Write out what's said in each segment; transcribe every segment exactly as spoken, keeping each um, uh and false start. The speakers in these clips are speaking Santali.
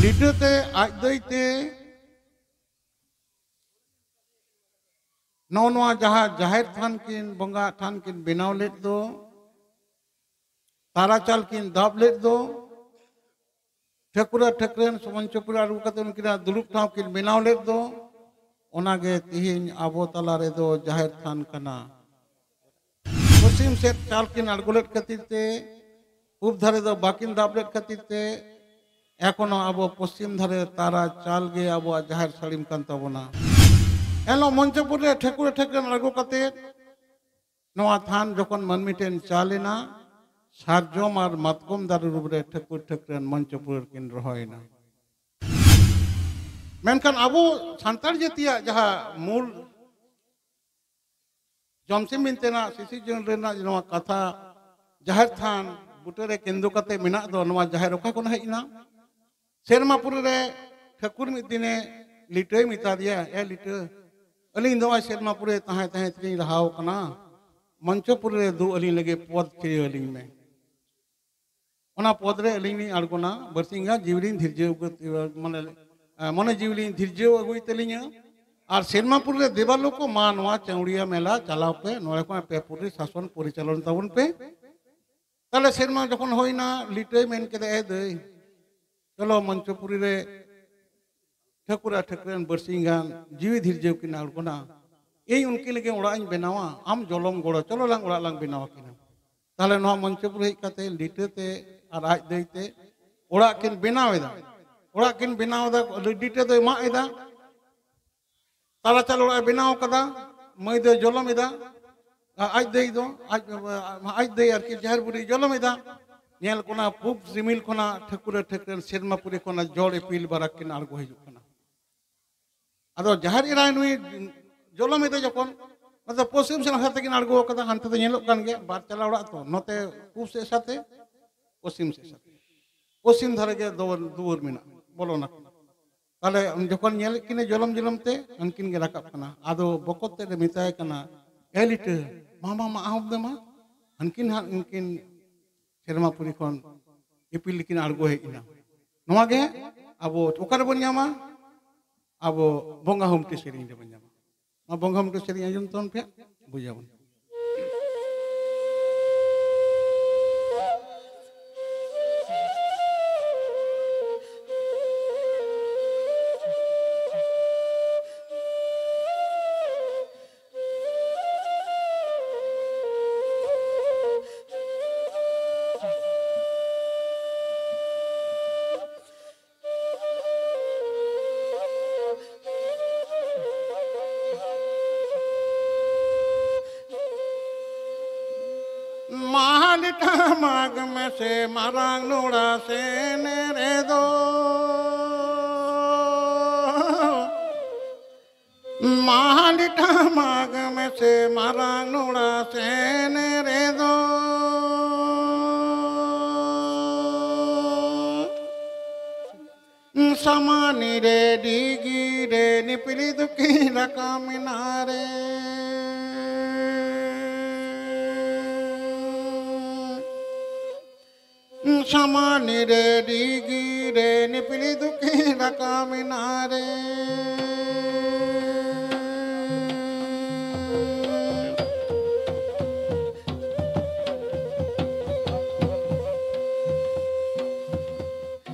ᱞᱤᱴᱟᱹ ᱛᱮ ᱟᱡ ᱫᱟᱹᱭ ᱛᱮ ᱱᱚᱜᱼᱚ ᱱᱚᱣᱟ ᱡᱟᱦᱟᱸ ᱡᱟᱦᱮᱨ ᱛᱷᱟᱱ ᱠᱤᱱ, ᱵᱚᱸᱜᱟ ᱛᱷᱟᱱ ᱠᱤᱱ ᱵᱮᱱᱟᱣ ᱞᱮᱫ ᱫᱚ, ᱛᱟᱨᱟᱪᱟᱞ ᱠᱤᱱ ᱫᱟᱵ ᱞᱮᱫ ᱫᱚ, ᱴᱷᱟᱹᱠᱩᱨ ᱟᱨ ᱴᱷᱟᱹᱠᱨᱟᱹᱱ ᱢᱚᱧᱪᱚᱯᱩᱨᱤ ᱟᱬᱜᱚ ᱠᱟᱛᱮ ᱩᱱᱠᱤᱱᱟᱜ ᱫᱩᱲᱩᱵ ᱴᱷᱟᱶ ᱠᱤᱱ ᱵᱮᱱᱟᱣ ᱞᱮᱫ ᱫᱚ, ᱚᱱᱟᱜᱮ ᱛᱤᱦᱤᱧ ᱟᱵᱚ ᱛᱟᱞᱟ ᱨᱮᱫᱚ ᱡᱟᱦᱮᱨ ᱛᱷᱟᱱ ᱠᱟᱱᱟ᱾ ᱯᱚᱪᱷᱤᱢ ᱥᱮᱫ ᱪᱟᱞ ᱠᱤᱱ ᱟᱬᱜᱚ ᱞᱮᱫ ᱠᱷᱟᱹᱛᱤᱨ ᱛᱮ, ᱯᱩᱵ ᱫᱷᱟᱨᱮ ᱫᱚ ᱵᱟᱹᱠᱤᱱ ᱫᱟᱵ ᱞᱮᱫ ᱠᱷᱟᱹᱛᱤᱨ ᱛᱮ, ᱮᱠᱷᱚᱱᱳ ᱟᱵᱚ ᱯᱚᱪᱷᱤᱢ ᱫᱷᱟᱨᱮ ᱛᱟᱨᱟ ᱪᱟᱞ ᱜᱮ ᱟᱵᱚᱣᱟᱜ ᱡᱟᱦᱮᱨ ᱥᱟᱹᱲᱤᱢ ᱠᱟᱱ ᱛᱟᱵᱚᱱᱟ᱾ ᱮᱱᱦᱤᱞᱳᱜ ᱢᱚᱧᱪᱚᱯᱩᱨ ᱨᱮ ᱴᱷᱟᱹᱠᱩᱨ ᱴᱷᱟᱹᱠᱨᱟᱹᱱ ᱟᱬᱜᱚ ᱠᱟᱛᱮ ᱱᱚᱣᱟ ᱛᱷᱟᱱ ᱡᱚᱠᱷᱚᱱ ᱢᱟᱹᱱᱢᱤ ᱴᱷᱮᱱ ᱪᱟᱞ ᱮᱱᱟ, ᱥᱟᱨᱡᱚᱢ ᱟᱨ ᱢᱟᱛᱠᱚᱢ ᱫᱟᱨᱮ ᱨᱩᱯ ᱨᱮ ᱴᱷᱟᱹᱠᱩᱨ ᱴᱷᱟᱹᱠᱨᱟᱹᱱ ᱢᱚᱧᱪᱚᱯᱩᱨ ᱨᱮᱠᱤᱱ ᱨᱚᱦᱚᱭᱮᱱᱟ᱾ ᱢᱮᱱᱠᱷᱟᱱ ᱟᱵᱚ ᱥᱟᱱᱛᱟᱲ ᱡᱟᱹᱛᱤᱭᱟᱜ ᱡᱟᱦᱟᱸ ᱢᱩᱞ ᱡᱚᱢᱥᱤᱢ ᱵᱤᱱᱛᱤ ᱨᱮᱱᱟᱜ ᱥᱤᱥᱤᱨ ᱡᱩᱨᱤ ᱨᱮᱱᱟᱜ ᱱᱚᱣᱟ ᱠᱟᱛᱷᱟ, ᱡᱟᱦᱮᱨ ᱛᱷᱟᱱ ᱵᱩᱴᱟᱹᱨᱮ ᱠᱮᱱᱫᱨᱚ ᱠᱟᱛᱮ ᱢᱮᱱᱟᱜ ᱫᱚ, ᱱᱚᱣᱟ ᱡᱟᱦᱮᱨ ᱚᱠᱟ ᱠᱷᱚᱱ ᱦᱮᱡ ᱮᱱᱟ? ᱥᱮᱨᱢᱟᱯᱩᱨᱤ ᱨᱮ ᱴᱷᱟᱹᱠᱩᱨ ᱢᱤᱫ ᱫᱤᱱᱮ ᱞᱤᱴᱟᱹᱭ ᱢᱮᱛᱟ ᱫᱮᱭᱟ, "ᱮ ᱞᱤᱴᱟᱹ, ᱟᱹᱞᱤᱧ ᱫᱚ ᱱᱚᱜᱼᱚᱭ ᱥᱮᱨᱢᱟᱯᱩᱨᱤ ᱨᱮ ᱛᱟᱦᱮᱸ ᱛᱟᱦᱮᱸ ᱛᱮᱞᱤᱧ ᱨᱟᱦᱟᱣ ᱠᱟᱱᱟ, ᱢᱚᱧᱪᱚᱯᱩᱨᱤ ᱨᱮ ᱫᱩ ᱟᱹᱞᱤᱧ ᱞᱟᱹᱜᱤᱫ ᱯᱚᱫᱽ ᱪᱟᱹᱭᱟᱹ ᱟᱹᱞᱤᱧ ᱢᱮ, ᱚᱱᱟ ᱯᱚᱫᱽ ᱨᱮ ᱟᱹᱞᱤᱧ ᱞᱤᱧ ᱟᱬᱜᱚᱱᱟ, ᱵᱟᱨᱥᱤᱧ ᱜᱟᱱ ᱡᱤᱣᱤ ᱞᱤᱧ ᱫᱷᱤᱨᱡᱟᱹᱣ ᱟᱹᱜᱩ-, ᱢᱟᱱᱮ, ᱢᱚᱱᱮ ᱡᱤᱣᱤ ᱞᱤᱧ ᱫᱷᱤᱨᱡᱟᱹᱣ ᱟᱹᱜᱩᱭ ᱛᱟᱹᱞᱤᱧᱟ, ᱟᱨ ᱥᱮᱨᱢᱟᱯᱩᱨᱤ ᱨᱮ ᱫᱮᱵᱟ ᱞᱳᱠ ᱢᱟ ᱱᱚᱣᱟ ᱪᱟᱹᱣᱲᱤᱭᱟᱹ ᱢᱮᱞᱟ ᱪᱟᱞᱟᱣ ᱯᱮ, ᱱᱚᱰᱮ ᱠᱷᱚᱱ ᱯᱮ ᱯᱩᱨᱤ ᱥᱟᱥᱚᱱ ᱯᱚᱨᱤᱪᱟᱞᱚᱱ ᱛᱟᱵᱚᱱ ᱯᱮ᱾" ᱛᱟᱦᱞᱮ ᱥᱮᱨᱢᱟ ᱡᱚᱠᱷᱚᱱ ᱦᱩᱭᱱᱟ, ᱞᱤᱴᱟᱹᱭ ᱢᱮᱱ ᱠᱮᱫᱟ, "ᱮ ᱫᱟᱹᱭ, ᱪᱚᱞᱚ ᱢᱚᱧᱪᱚᱯᱩᱨᱤ ᱨᱮ ᱴᱷᱟᱹᱠᱩᱨ ᱟᱨ ᱴᱷᱟᱹᱠᱨᱟᱹᱱ ᱵᱟᱨᱥᱤᱧ ᱜᱟᱱ ᱡᱤᱣᱤ ᱫᱷᱤᱨᱡᱟᱹᱣ ᱠᱤᱱ ᱟᱬᱜᱚᱱᱟ, ᱤᱧ ᱩᱱᱠᱤᱱ ᱞᱟᱹᱜᱤᱫ ᱚᱲᱟᱜ ᱤᱧ ᱵᱮᱱᱟᱣᱟ, ᱟᱢ ᱡᱚᱞᱚᱢ ᱜᱚᱲᱚ, ᱪᱚᱞᱚ ᱞᱟᱝ ᱚᱲᱟᱜ ᱞᱟᱝ ᱵᱮᱱᱟᱣ ᱟᱹᱠᱤᱱᱟ᱾" ᱛᱟᱦᱞᱮ ᱱᱚᱣᱟ ᱢᱚᱧᱪᱚᱯᱩᱨᱤ ᱦᱮᱡ ᱠᱟᱛᱮ ᱞᱤᱴᱟᱹ ᱛᱮ ᱟᱨ ᱟᱡ ᱫᱟᱹᱭ ᱛᱮ ᱚᱲᱟᱜ ᱠᱤᱱ ᱵᱮᱱᱟᱣ ᱮᱫᱟ᱾ ᱚᱲᱟᱜ ᱠᱤᱱ ᱵᱮᱱᱟᱣ ᱮᱫᱟ, ᱞᱤᱴᱟᱹ ᱫᱚᱭ ᱢᱟᱜ ᱮᱫᱟ, ᱛᱟᱨᱟᱪᱟᱞ ᱚᱲᱟᱜ ᱮ ᱵᱮᱱᱟᱣ ᱠᱟᱫᱟ, ᱢᱟᱹᱭ ᱫᱚᱭ ᱡᱚᱞᱚᱢ ᱮᱫᱟ, ᱟ-, ᱟᱡ ᱫᱟᱹᱭ ᱫᱚ, ᱟᱡ, ᱟᱡ ᱫᱟᱹᱭ ᱟᱨᱠᱤ ᱡᱟᱦᱮᱨ ᱵᱩᱰᱷᱤ ᱡᱚᱞᱚᱢ ᱮᱫᱟ᱾ ᱧᱮᱞ ᱠᱚᱱᱟ ᱯᱩᱵ ᱨᱤᱢᱤᱞ ᱠᱷᱚᱱᱟᱜ ᱴᱷᱟᱹᱠᱩᱨ ᱴᱷᱟᱹᱠᱨᱟᱹᱱ ᱥᱮᱨᱢᱟᱯᱩᱨᱤ ᱠᱷᱚᱱᱟᱜ ᱡᱚᱲ ᱤᱯᱤᱞ ᱵᱟᱨᱟᱠ ᱠᱤᱱ ᱟᱬᱜᱚ ᱦᱤᱡᱩᱜ ᱠᱟᱱᱟ᱾ ᱟᱫᱚ ᱡᱟᱦᱮᱨ ᱮᱨᱟᱭ ᱱᱩᱭ ᱡᱚᱞᱚᱢ ᱮᱫᱟ ᱡᱚᱠᱷᱚᱱ, ᱱᱚᱛᱮ ᱯᱚᱥᱪᱤᱢ ᱥᱮᱱ ᱦᱚᱨ ᱛᱮᱠᱤᱱ ᱟᱬᱜᱚ ᱟᱠᱟᱫᱟ, ᱦᱟᱱᱛᱮ ᱫᱚ ᱧᱮᱞᱚᱜ ᱠᱟᱱ ᱜᱮᱭᱟ, ᱵᱟᱨ ᱪᱟᱞᱟ ᱚᱲᱟᱜ ᱛᱚ, ᱱᱚᱛᱮ ᱯᱩᱵ ᱥᱮᱫ ᱥᱟᱛᱮ, ᱯᱚᱥᱪᱤᱢ ᱥᱮᱫ ᱥᱟᱛᱮ, ᱯᱚᱥᱪᱤᱢ ᱫᱷᱟᱨᱮ ᱜᱮ ᱫᱩᱣᱟᱹᱨ, ᱫᱩᱣᱟᱹᱨ ᱢᱮᱱᱟᱜᱼᱟ, ᱵᱚᱞᱚᱱᱟ᱾ ᱛᱟᱦᱞᱮ ᱡᱚᱠᱷᱚᱱ ᱧᱮᱞᱮᱫ ᱠᱤᱱᱟᱹ ᱡᱚᱞᱚᱢ ᱡᱚᱞᱚᱢ ᱛᱮ, ᱩᱱᱠᱤᱱ ᱜᱮ ᱨᱟᱠᱟᱵ ᱠᱟᱱᱟ᱾ ᱟᱫᱚ ᱵᱚᱠᱚᱛ ᱛᱮᱫ ᱮ ᱢᱮᱛᱟᱭ ᱠᱟᱱᱟ, "ᱮ ᱞᱤᱴᱟᱹ, ᱢᱟ, ᱢᱟ, ᱢᱟ, ᱟᱦᱚᱵ ᱫᱮ ᱢᱟ, ᱩᱱᱠᱤᱱ ᱦᱟᱸᱜ, ᱩᱱᱠᱤᱱ ᱥᱮᱨᱢᱟᱯᱩᱨᱤ ᱠᱷᱚᱱ ᱤᱯᱤᱞ ᱞᱮᱠᱤᱱ ᱟᱬᱜᱚ ᱦᱮᱡ ᱮᱱᱟ᱾" ᱱᱚᱣᱟ ᱜᱮ ᱟᱵᱚ ᱚᱠᱟ ᱨᱮᱵᱚᱱ ᱧᱟᱢᱟ? ᱟᱵᱚ ᱵᱚᱸᱜᱟ ᱦᱩᱢᱴᱤ ᱥᱮᱨᱮᱧ ᱨᱮᱵᱚᱱ ᱧᱟᱢᱟ᱾ ᱱᱚᱣᱟ ᱵᱚᱸᱜᱟ ᱦᱩᱢᱴᱤ ᱥᱮᱨᱮᱧ ᱟᱸᱡᱚᱢ ᱛᱟᱵᱚᱱ ᱯᱮ, ᱵᱩᱡᱟᱵᱚᱱ᱾ ᱢᱟᱦᱟᱞᱤ ᱴᱟᱢᱟᱠ ᱢᱮᱥᱮ ᱢᱟᱨᱟᱝ ᱱᱚᱲᱟ ᱥᱮᱱ ᱨᱮᱫᱚ, ᱢᱟᱦᱟᱞᱤ ᱴᱟᱢᱟᱠ ᱢᱮᱥᱮ ᱢᱟᱨᱟᱝ ᱱᱚᱲᱟ ᱥᱮᱱ ᱨᱮᱫᱚ᱾ ᱥᱟᱢᱟᱱᱤ ᱨᱮ ᱰᱤᱜᱤ ᱨᱮ ᱱᱤᱯᱤᱞᱤ ᱫᱩᱠᱷᱤ ᱨᱟᱠᱟᱢ ᱮᱱᱟ ᱨᱮ᱾ ᱥᱟᱢᱟᱱᱤ ᱨᱮ ᱰᱤᱜᱤ ᱨᱮ ᱱᱤᱯᱤᱞᱤ ᱫᱩᱠᱷᱤ ᱨᱟᱠᱟᱢ ᱮᱱᱟ ᱨᱮ᱾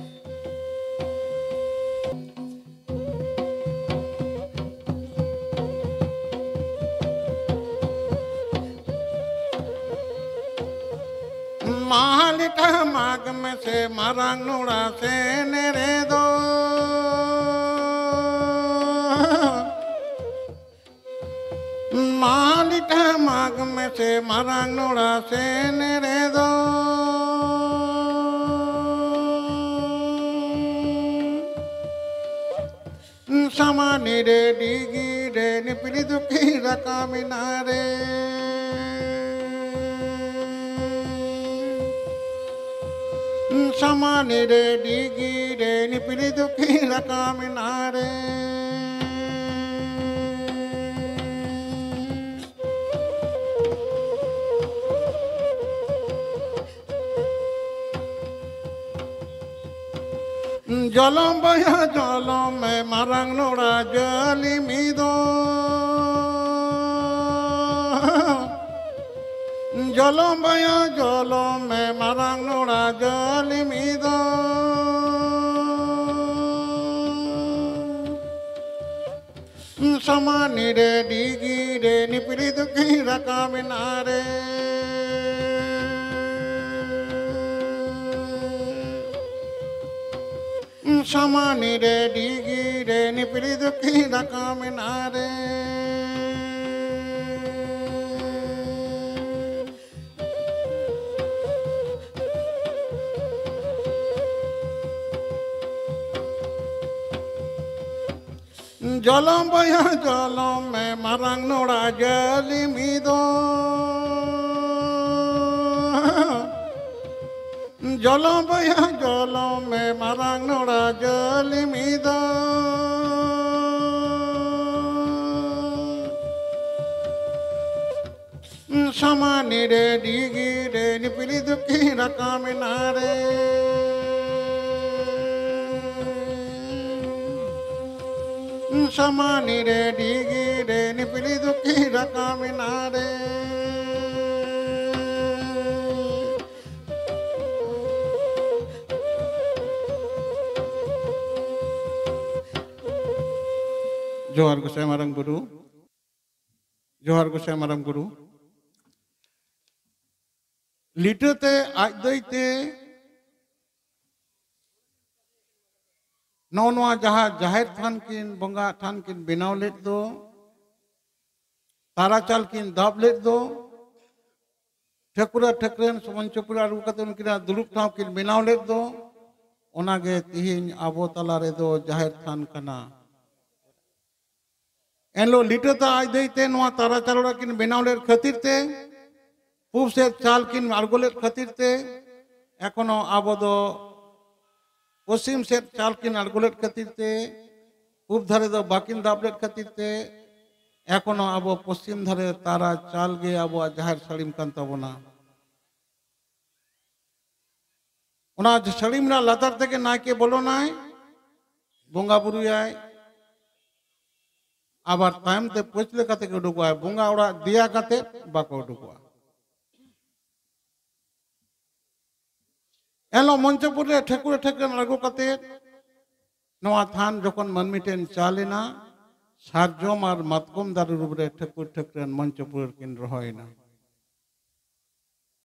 ᱢᱟᱦᱟᱞᱤ ᱴᱟᱢᱟᱠ ᱢᱮᱥᱮ ᱢᱟᱨᱟᱝ ᱱᱚᱲᱟ ᱥᱮᱱ ᱨᱮᱫᱚ᱾ ᱢᱟᱦᱟᱞᱤ ᱴᱟᱢᱟᱠ ᱢᱮᱥᱮ ᱢᱟᱨᱟᱝ ᱱᱚᱲᱟ ᱥᱮᱱ ᱨᱮᱫᱚ᱾ ᱥᱟᱢᱟᱱᱤ ᱨᱮ ᱰᱤᱜᱤ ᱨᱮ ᱱᱤᱯᱤᱞᱤ ᱫᱩᱠᱷᱤ ᱨᱟᱠᱟᱢ ᱮᱱᱟ ᱨᱮ᱾ ᱥᱟᱢᱟᱱᱤ ᱨᱮ ᱰᱤᱜᱤ ᱨᱮ ᱱᱤᱯᱤᱞᱤ ᱫᱩᱠᱷᱤ ᱨᱟᱠᱟᱢ ᱮᱱᱟ ᱨᱮ᱾ ᱡᱚᱞᱚᱢ ᱵᱚᱭᱦᱟ ᱡᱚᱞᱚᱢ ᱢᱮ ᱢᱟᱨᱟᱝ ᱱᱚᱲᱟ ᱡᱟᱹᱞᱤᱢ ᱫᱚ᱾ ᱡᱚᱞᱚᱢ ᱵᱚᱭᱦᱟ ᱡᱚᱞᱚᱢ ᱢᱮ ᱢᱟᱨᱟᱝ ᱱᱚᱲᱟ ᱡᱟᱹᱞᱤᱢ ᱫᱚ᱾ ᱥᱟᱢᱟᱱᱤ ᱨᱮ ᱰᱤᱜᱤ ᱨᱮ ᱱᱤᱯᱤᱲᱤ ᱫᱚᱠᱷᱤᱱ ᱨᱟᱠᱟᱵ ᱮᱱᱟ ᱨᱮ᱾ ᱥᱟᱢᱟᱱᱤ ᱨᱮ ᱰᱤᱜᱤ ᱨᱮ ᱱᱤᱯᱤᱲᱤ ᱫᱚᱠᱷᱤᱱ ᱨᱟᱠᱟᱵ ᱮᱱᱟ ᱨᱮ᱾ ᱡᱚᱞᱚᱢ ᱵᱚᱭᱦᱟ ᱡᱚᱞᱚᱢ ᱢᱮ ᱢᱟᱨᱟᱝ ᱱᱚᱲᱟ ᱡᱟᱹᱞᱤᱢ ᱫᱚ᱾ ᱡᱚᱞᱚᱢ ᱵᱚᱭᱦᱟ ᱡᱚᱞᱚᱢ ᱢᱮ ᱢᱟᱨᱟᱝ ᱱᱚᱲᱟ ᱡᱟᱹᱞᱤᱢ ᱫᱚ᱾ ᱥᱟᱢᱟᱱᱤ ᱨᱮ ᱰᱤᱜᱤ ᱨᱮ ᱱᱤᱯᱤᱲᱤ ᱫᱚᱠᱷᱤᱱ ᱨᱟᱠᱟᱵ ᱮᱱᱟ ᱨᱮ᱾ ᱥᱟᱢᱟᱱᱤ ᱨᱮ ᱰᱤᱜᱤ ᱨᱮ ᱱᱤᱯᱤᱲᱤ ᱫᱚᱠᱷᱤᱱ ᱨᱟᱠᱟᱵ ᱮᱱᱟ ᱨᱮ᱾ ᱡᱚᱦᱟᱨ ᱜᱚᱸᱥᱟᱭ ᱢᱟᱨᱟᱝ ᱵᱩᱨᱩ᱾ ᱡᱚᱦᱟᱨ ᱜᱚᱸᱥᱟᱭ ᱢᱟᱨᱟᱝ ᱵᱩᱨᱩ᱾ ᱞᱤᱴᱟᱹᱛᱮ ᱟᱡ ᱫᱟᱹᱭᱛᱮ ᱱᱚᱜᱼᱚ ᱱᱚᱣᱟ ᱡᱟᱦᱟᱸ ᱡᱟᱦᱮᱨ ᱛᱷᱟᱱ ᱠᱤᱱ ᱵᱚᱸᱜᱟ ᱛᱷᱟᱱ ᱠᱤᱱ ᱵᱮᱱᱟᱣ ᱞᱮᱫ ᱫᱚ, ᱛᱟᱨᱟᱪᱟᱞ ᱠᱤᱱ ᱫᱟᱵ ᱞᱮᱫ ᱫᱚ, ᱴᱷᱟᱹᱠᱩᱨᱟ ᱴᱷᱟᱹᱠᱨᱟᱹᱱ ᱥᱚᱢᱚᱱ ᱪᱚᱯᱩᱨ ᱟᱹᱜᱩ ᱠᱟᱛᱮ ᱩᱱᱠᱤᱱᱟᱜ ᱫᱩᱲᱩᱵ ᱴᱷᱟᱶ ᱠᱤᱱ ᱵᱮᱱᱟᱣ ᱞᱮᱫ ᱫᱚ, ᱚᱱᱟᱜᱮ ᱛᱤᱦᱤᱧ ᱟᱵᱚ ᱛᱟᱞᱟ ᱨᱮᱫᱚ ᱡᱟᱦᱮᱨ ᱛᱷᱟᱱ ᱠᱟᱱᱟ᱾ ᱮᱱᱦᱤᱞᱳᱜ ᱞᱤᱴᱟᱹᱛᱟ ᱟᱡ ᱫᱟᱹᱭ ᱛᱮ ᱱᱚᱣᱟ ᱛᱟᱨᱟ ᱪᱟᱞ ᱚᱲᱟᱜ ᱠᱤᱱ ᱵᱮᱱᱟᱣ ᱞᱮᱫ ᱠᱷᱟᱹᱛᱤᱨ ᱛᱮ, ᱯᱩᱵ ᱥᱮᱫ ᱪᱟᱞ ᱠᱤᱱ ᱟᱬᱜᱚ ᱞᱮᱫ ᱠᱷᱟᱹᱛᱤᱨ ᱛᱮ, ᱮᱠᱷᱚᱱᱳ ᱟᱵᱚ ᱫᱚ ᱯᱚᱥᱪᱤᱢ ᱥᱮᱫ ᱪᱟᱞ ᱠᱤᱱ ᱟᱬᱜᱚ ᱞᱮᱫ ᱠᱷᱟᱹᱛᱤᱨ ᱛᱮ, ᱯᱩᱵ ᱫᱷᱟᱨᱮ ᱫᱚ ᱵᱟᱹᱠᱤᱱ ᱫᱟᱵ ᱞᱮᱫ ᱠᱷᱟᱹᱛᱤᱨ ᱛᱮ, ᱮᱠᱷᱚᱱᱳ ᱟᱵᱚ ᱯᱚᱥᱪᱤᱢ ᱫᱷᱟᱨᱮ ᱛᱟᱨᱟ ᱪᱟᱞ ᱜᱮ ᱟᱵᱚᱣᱟᱜ ᱡᱟᱦᱮᱨ ᱥᱟᱹᱲᱤᱢ ᱠᱟᱱ ᱛᱟᱵᱚᱱᱟ᱾ ᱚᱱᱟ ᱥᱟᱹᱲᱤᱢ ᱨᱮᱱᱟᱜ ᱞᱟᱛᱟᱨ ᱛᱮᱜᱮ ᱱᱟᱭᱠᱮ ᱵᱚᱞᱚᱱᱟᱭ, ᱵᱚᱸᱜᱟ ᱵᱩᱨᱩᱭᱟᱭ, ᱟᱵᱟᱨ ᱛᱟᱭᱚᱢ ᱛᱮ ᱯᱟᱹᱪᱷᱞᱟᱹ ᱠᱟᱛᱮ ᱜᱮ ᱩᱰᱩᱠᱚᱜᱼᱟᱭ, ᱵᱚᱸᱜᱟ ᱚᱲᱟᱜ ᱫᱮᱭᱟ ᱠᱟᱛᱮ ᱵᱟᱠᱚ ᱩᱰᱩᱠᱚᱜᱼᱟ᱾ ᱮᱱᱦᱤᱞᱳᱜ ᱢᱚᱧᱪᱚᱯᱩᱨ ᱨᱮ ᱴᱷᱟᱹᱠᱩᱨ ᱴᱷᱟᱹᱠᱨᱟᱹᱱ ᱟᱬᱜᱚ ᱠᱟᱛᱮ ᱱᱚᱣᱟ ᱛᱷᱟᱱ ᱡᱚᱠᱷᱚᱱ ᱢᱟᱹᱱᱢᱤ ᱴᱷᱮᱱ ᱪᱟᱞ ᱮᱱᱟ, ᱥᱟᱨᱡᱚᱢ ᱟᱨ ᱢᱟᱛᱠᱚᱢ ᱫᱟᱨᱮ ᱨᱩᱯ ᱨᱮ ᱴᱷᱟᱹᱠᱩᱨ ᱴᱷᱟᱹᱠᱨᱟᱹᱱ ᱢᱚᱧᱪᱚᱯᱩᱨ ᱨᱮᱠᱤᱱ ᱨᱚᱦᱚᱭᱮᱱᱟ᱾